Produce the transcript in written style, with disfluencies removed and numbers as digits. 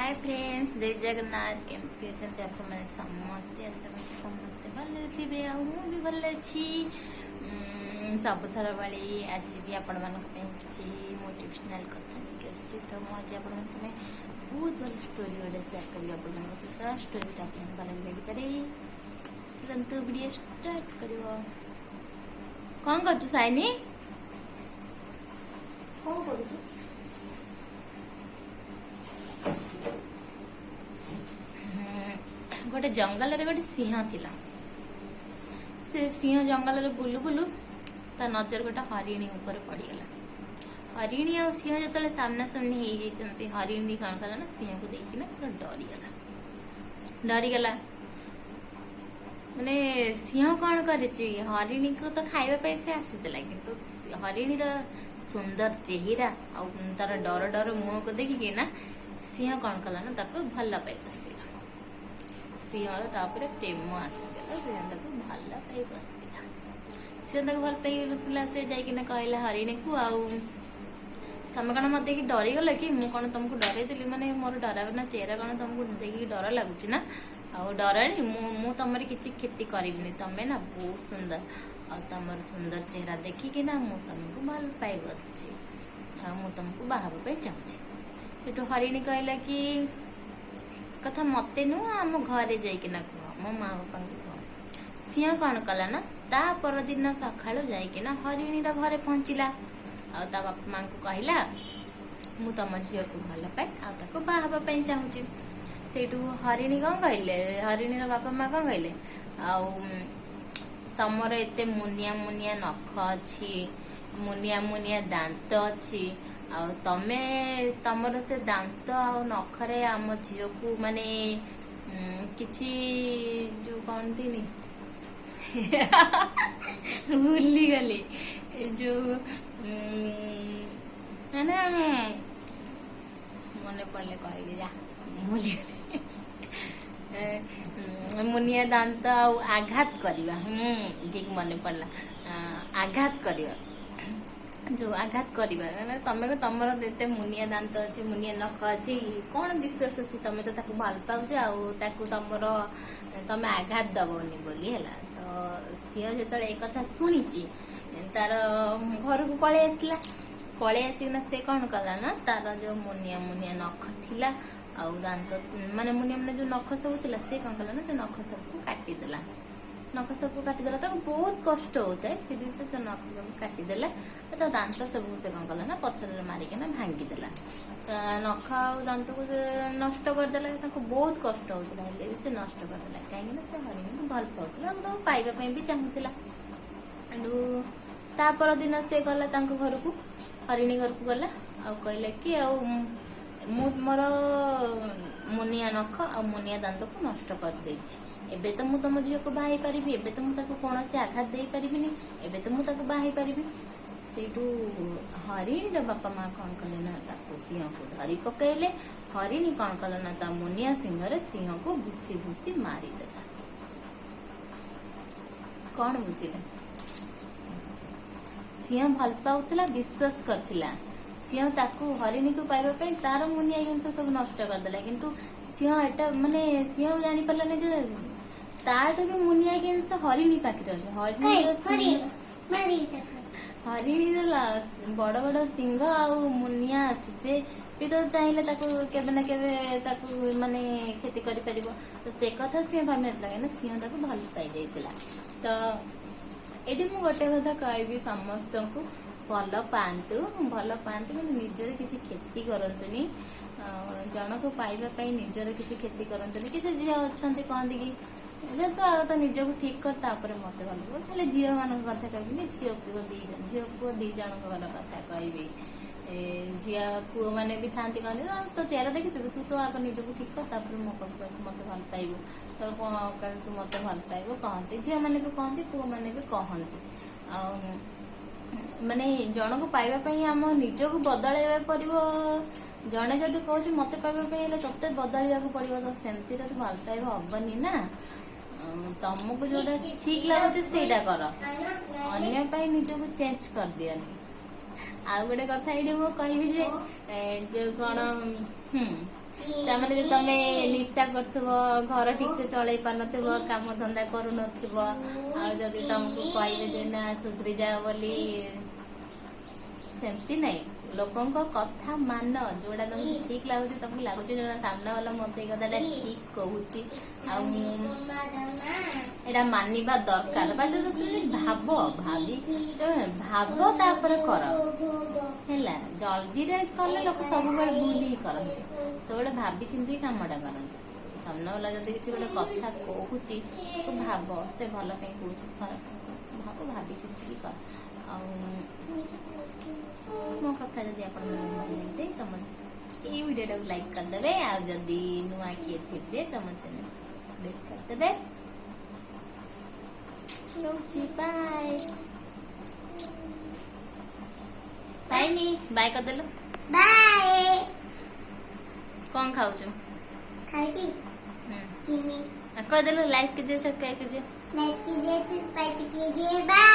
ହାଏ friends, ଜୟ ଜଗନ୍ନାଥ। କେମିତି ଅଛନ୍ତି ଆପଣମାନେ ସମସ୍ତେ? ଆଶା କରୁଛି ସମସ୍ତେ ଭଲରେ ଥିବେ ଆଉ ମୁଁ ବି ଭଲ ଅଛି। ସବୁଥର ଭଳି ଆଜି ବି ଆପଣମାନଙ୍କ ପାଇଁ କିଛି ମୋଟିଭେସନାଲ୍ କଥା ନେଇକି ଆସିଛି। ତ ମୁଁ ଆଜି ଆପଣମାନଙ୍କ ପାଇଁ ବହୁତ ଭଲ ଷ୍ଟୋରି ଗୋଟେ ସେୟାର କରିବି ଆପଣମାନଙ୍କ ସହିତ। ଷ୍ଟୋରିଟା ଆପଣଙ୍କୁ ଭଲ ଲାଗିପାରେ। ଚାଲନ୍ତୁ, ଭିଡ଼ିଓ ଷ୍ଟାର୍ଟ କରିବ। କ'ଣ କରୁଛୁ ସାଇନି? କ'ଣ କରୁଛୁ? ଗୋଟେ ଜଙ୍ଗଲରେ ଗୋଟେ ସିଂହ ଥିଲା। ସେ ସିଂହ ଜଙ୍ଗଲରେ ବୁଲୁ ବୁଲୁ ତା ନଜର ଗୋଟେ ହରିଣୀ ଉପରେ ପଡ଼ିଗଲା। ହରିଣୀ ଆଉ ସିଂହ ଯେତେବେଳେ ସାମ୍ନାସାମ୍ନି ହେଇଯାଇଛନ୍ତି, ହରିଣୀ କଣ କଲା ନା ସିଂହକୁ ଦେଖିକିନା ପୁରା ଡରିଗଲା। ଡରିଗଲା ମାନେ ସିଂହ କଣ କରିଛି, ହରିଣୀକୁ ତ ଖାଇବା ପାଇଁ ସେ ଆସିଥିଲା, କିନ୍ତୁ ହରିଣୀର ସୁନ୍ଦର ଚେହେରା ଆଉ ତାର ଡର ଡର ମୁହଁକୁ ଦେଖିକି ନା ସିଂହ କଣ କଲା ନା ତାକୁ ଭଲ ପାଇ ବସିଲା। ସିଂହର ତାପରେ ପ୍ରେମ ଆସିଗଲା। ସିଂହ ତାକୁ ଭଲ ପାଇ ବସିଲା। ସିଂହ ତାକୁ ଭଲ ପାଇ ବସିଲା। ସେ ଯାଇକିନା କହିଲା ହରିଣୀକୁ, "ଆଉ ତମେ କଣ ମତେ ଦେଖିକି ଡରିଗଲ କି? ମୁଁ କଣ ତମକୁ ଡରେଇଦେଲି? ମାନେ ମୋର ଡରାବନା ଚେହେରା କଣ ତମକୁ ଦେଖିକି ଡର ଲାଗୁଛି ନା? ଆଉ ଡରନି, ମୁଁ ତମର କିଛି କ୍ଷତି କରିବିନି। ତମେ ନା ବହୁତ ସୁନ୍ଦର ଆଉ ତମର ସୁନ୍ଦର ଚେହେରା ଦେଖିକି ନା ମୁଁ ତମକୁ ଭଲ ପାଇ ବସିଛି ଆଉ ମୁଁ ତମକୁ ବାହା ହେବା ପାଇଁ ଚାହୁଁଛି।" ସେଠୁ ହରିଣୀ କହିଲା କି, "କଥା ମତେ ନୁହଁ, ଆମ ଘରେ ଯାଇକିନା କୁହ, ମୋ ମା ବାପାଙ୍କୁ କୁହ।" ସିଂହ କଣ କଲା ନା ତା ପରଦିନ ସକାଳୁ ଯାଇକିନା ହରିଣୀର ଘରେ ପହଞ୍ଚିଲା ଆଉ ତା ବାପା ମାଙ୍କୁ କହିଲା, "ମୁଁ ତମ ଝିଅକୁ ଭଲ ପାଏ ଆଉ ତାକୁ ବାହା ହେବା ପାଇଁ ଚାହୁଁଛି।" ସେଇଠୁ ହରିଣୀ କଣ କହିଲେ, ହରିଣୀର ବାପା ମା କଣ କହିଲେ, "ଆଉ ତମର ଏତେ ମୁନିଆ ମୁନିଆ ନଖ ଅଛି, ମୁନିଆ ମୁନିଆ ଦାନ୍ତ ଅଛି, ଆଉ ତମେ ତମର ସେ ଦାନ୍ତ ଆଉ ନଖରେ ଆମ ଝିଅକୁ ମାନେ କିଛି ଯୋଉ କହନ୍ତିନି, ଭୁଲିଗଲି, ଏ ଯୋଉ ନା ନା, ମନେ ପଡ଼ିଲେ କହିବି, ଯା ଭୁଲିଗଲି। ମୁନିଆ ଦାନ୍ତ ଆଉ ଆଘାତ କରିବା, ହୁଁ, ଠିକ ମନେ ପଡିଲା, ଆଘାତ କରିବା, ଯୋଉ ଆଘାତ କରିବା, ମାନେ ତମେ ତମର ଏତେ ମୁନିଆ ଦାନ୍ତ ଅଛି, ମୁନିଆ ନଖ ଅଛି, କଣ ବିଶ୍ୱାସ ଅଛି ତମେ ତ ତାକୁ ଭଲ ପାଉଛ ଆଉ ତାକୁ ତମର ତମେ ଆଘାତ ଦବନି ବୋଲି?" ହେଲା ତ, ସିଂହ ଯେତେବେଳେ ଏ କଥା ଶୁଣିଛି, ତାର ଘରକୁ ପଳେଇ ଆସିଲା। ପଳେଇ ଆସିକିନା ସେ କଣ କଲା ନା ତାର ଯୋଉ ମୁନିଆ ମୁନିଆ ନଖ ଥିଲା ଆଉ ଦାନ୍ତ, ମାନେ ମୁନିଆ ମୁନିଆ ଯୋଉ ନଖ ସବୁ ଥିଲା, ସେ କଣ କଲା ନା ସେ ନଖ ସବୁକୁ କାଟିଦେଲା। ନଖ ସବୁ କାଟିଦେଲା। ତାକୁ ବହୁତ କଷ୍ଟ ହଉଥାଏ, ଫିର ବି ସେ ନଖ ସବୁ କାଟିଦେଲା। ଆଉ ତା ଦାନ୍ତ ସବୁକୁ ସେ କଣ କଲା ନା ପଥରରେ ମାରିକିନା ଭାଙ୍ଗିଦେଲା। ତା ନଖ ଆଉ ଦାନ୍ତକୁ ସେ ନଷ୍ଟ କରିଦେଲା। ତାକୁ ବହୁତ କଷ୍ଟ ହଉଥିଲା, ହେଲେ ବି ସେ ନଷ୍ଟ କରିଦେଲା, କାହିଁକି ନା ସେ ହରିଣୀକୁ ଭଲ ପାଉଥିଲା ଆଉ ତାକୁ ପାଇବା ପାଇଁ ବି ଚାହୁଁଥିଲା। ହେଠୁ ତା ପରଦିନ ସେ ଗଲା ତାଙ୍କ ଘରକୁ, ହରିଣୀ ଘରକୁ ଗଲା ଆଉ କହିଲା କି, "ଆଉ ମୁଁ ମୋର ମୁନିଆ ନଖ ଆଉ ମୁନିଆ ଦାନ୍ତକୁ ନଷ୍ଟ କରିଦେଇଛି। ଏବେ ତ ମୁଁ ତମ ଝିଅକୁ ବାହା ହେଇପାରିବି। ଏବେ ତ ମୁଁ ତାକୁ କୌଣସି ଆଘାତ ଦେଇପାରିବିନି। ଏବେ ତ ମୁଁ ତାକୁ ବାହା ହେଇପାରିବି।" ସେଇଠୁ ହରିଣୀର ବାପା ମା କଣ କଲେ ନା ତାକୁ ସିଂହକୁ ଧରି ପକେଇଲେ। ହରିଣୀ କଣ କଲା ନା ତା ମୁନିଆ ଶିଙ୍ଗରେ ସିଂହକୁ ଭୁସି ଭୁସି ମାରିଦେଲା। କଣ ବୁଝିଲେ? ସିଂହ ଭଲ ପାଉଥିଲା, ବିଶ୍ୱାସ କରିଥିଲା। ସିଂହ ତାକୁ ହରିଣୀକୁ ପାଇବା ପାଇଁ ତାର ମୁନିଆ ଜିନିଷ ସବୁ ନଷ୍ଟ କରିଦେଲା। କିନ୍ତୁ ସିଂହ ଏଟା ମାନେ ସିଂହ ଜାଣିପାରିଲାନି ଯେ ତାଠୁ ବି ମୁନିଆ ଜିନିଷ ହରିଣୀ ପାଖରେ ଅଛି। ହରିଣୀର ବଡ ବଡ ଶିଙ୍ଗ ଆଉ ମୁନିଆ ଅଛି। ସେ ବି ତ ଚାହିଁଲେ ତାକୁ କେବେ ନା କେବେ ତାକୁ ମାନେ କ୍ଷତି କରିପାରିବ। ତ ସେ କଥା ସିଂହ ଭାବିନଥିଲା, କାହିଁକିନା ସିଂହ ତାକୁ ଭଲ ପାଇଯାଇଥିଲା। ତ ଏଇଠି ମୁଁ ଗୋଟେ କଥା କହିବି ସମସ୍ତଙ୍କୁ, ଭଲ ପାଆନ୍ତୁ, ଭଲ ପାଆନ୍ତୁ, କିନ୍ତୁ ନିଜର କିଛି କ୍ଷତି କରନ୍ତୁନି। ଆଉ ଜଣକୁ ପାଇବା ପାଇଁ ନିଜର କିଛି କ୍ଷତି କରନ୍ତୁନି। କିଛି ଝିଅ ଅଛନ୍ତି, କହନ୍ତି କି ଯେହେତୁ ଆଉ ତ ନିଜକୁ ଠିକ କର, ତାପରେ ମତେ ଭଲ ପାଇବ। ଖାଲି ଝିଅ ମାନଙ୍କ କଥା କହିବିନି, ଝିଅ ପୁଅ ଦି ଜଣ, ଝିଅ ପୁଅ ଦି ଜଣଙ୍କର କଥା କହିବି। ଝିଅ ପୁଅ ମାନେ ବି ଥାନ୍ତି, କହନ୍ତି, "ତୋ ଚେହେରା ଦେଖିଛୁ କି? ତୁ ତ ଆଗ ନିଜକୁ ଠିକ କର, ତାପରେ ମୋ ପାଖକୁ ଆସି ମତେ ଭଲ ପାଇବୁ। ତୋର କଣ ଅକାତ, ତୁ ମତେ ଭଲ ପାଇବୁ?" କହନ୍ତି। ଝିଅ ମାନେ ବି କହନ୍ତି, ପୁଅ ମାନେ ବି କହନ୍ତି। ଆଉ ମାନେ ଜଣକୁ ପାଇବା ପାଇଁ ଆମ ନିଜକୁ ବଦଳେଇବାକୁ ପଡିବ। ଜଣେ ଯଦି କହୁଛି ମତେ ପାଇବା ପାଇଁ ହେଲେ ତତେ ବଦଳିବାକୁ ପଡିବ, ତ ସେମିତି ତ ଭଲ ପାଇବା ହବନି ନା। ଆଉ ତମକୁ ଯୋଉଟା ଠିକ ଲାଗୁଛି ସେଇଟା କର, ଅନ୍ୟ ପାଇଁ ନିଜକୁ ଚେଞ୍ଜ କରିଦିଅନି। ଆଉ ଗୋଟେ କଥା ଏଇଠି ମୁଁ କହିବି ଯେ ଯୋଉ କଣ ତାମାନେ ଯଦି ତମେ ନିଶା କରୁଥିବ, ଘର ଠିକ ସେ ଚଳେଇ ପାରୁନଥିବ, କାମ ଧନ୍ଦା କରୁନଥିବ, ଆଉ ଯଦି ତମକୁ କହିବେ ଯେ ନା, ସୁଧରି ଯାଅ ବୋଲି, ସେମିତି ନାଇଁ। ଲୋକଙ୍କ କଥା ମାନ, ଯୋଉଟା ତମକୁ ଠିକ ଲାଗୁଛି। ତମକୁ ଲାଗୁଛି ଯେ ନା, ସାମ୍ନା ବାଲା ମତେ ଏଇ କଥାଟା ଠିକ କହୁଛି ଆଉ ମୁଁ ଏଇଟା ମାନିବା ଦରକାର, 5-10 ମିନିଟ୍ ଭାବ। ଭାବି ତମେ ଭାବ, ତାପରେ କର। ହେଲା, ଜଲ୍ଦିରେ କଲେ ଲୋକ ସବୁବେଳେ ଭୁଲ ହିଁ କରନ୍ତି। ସବୁବେଳେ ଭାବି ଚିନ୍ତି କାମଟା କରନ୍ତି। ସାମ୍ନା ବାଲା ଯଦି କିଛି ଗୋଟେ କଥା କହୁଛି, ତାକୁ ଭାବ, ସେ ଭଲ ପାଇଁ କହୁଛି, ଖରାପ ପାଇଁ କହୁଛି, ଭାବ, ଭାବି ଚିନ୍ତିକି କର। ଆଉ ମୋ କଥା ଯଦି ଆପଣମାନଙ୍କୁ ଭଲ ଲାଗିଥାଏ, ତ ମୋ ଏଇ ଭିଡ଼ିଓଟାକୁ ଲାଇକ୍ କରିଦେବେ। ଆଉ ଯଦି ନୂଆ କିଏ ଥିବେ, ତ ମୋ ଚ୍ୟାନେଲ୍ ସବସ୍କ୍ରାଇବ୍ କରିଦେବେ। ରହୁଛି, ବାଏ। ସାଇନି, ବାଏ କରିଦେଲୁ। ବାଏ। କଣ ଖାଉଛୁ? ଖାଉଛି। ହୁଁ। ଚିନି। ଆଉ କହିଦେଲୁ, लाइक कीजिए, सब्सक्राइब कीजिए। लाइक कीजिए, सब्सक्राइब कीजिए, बाय।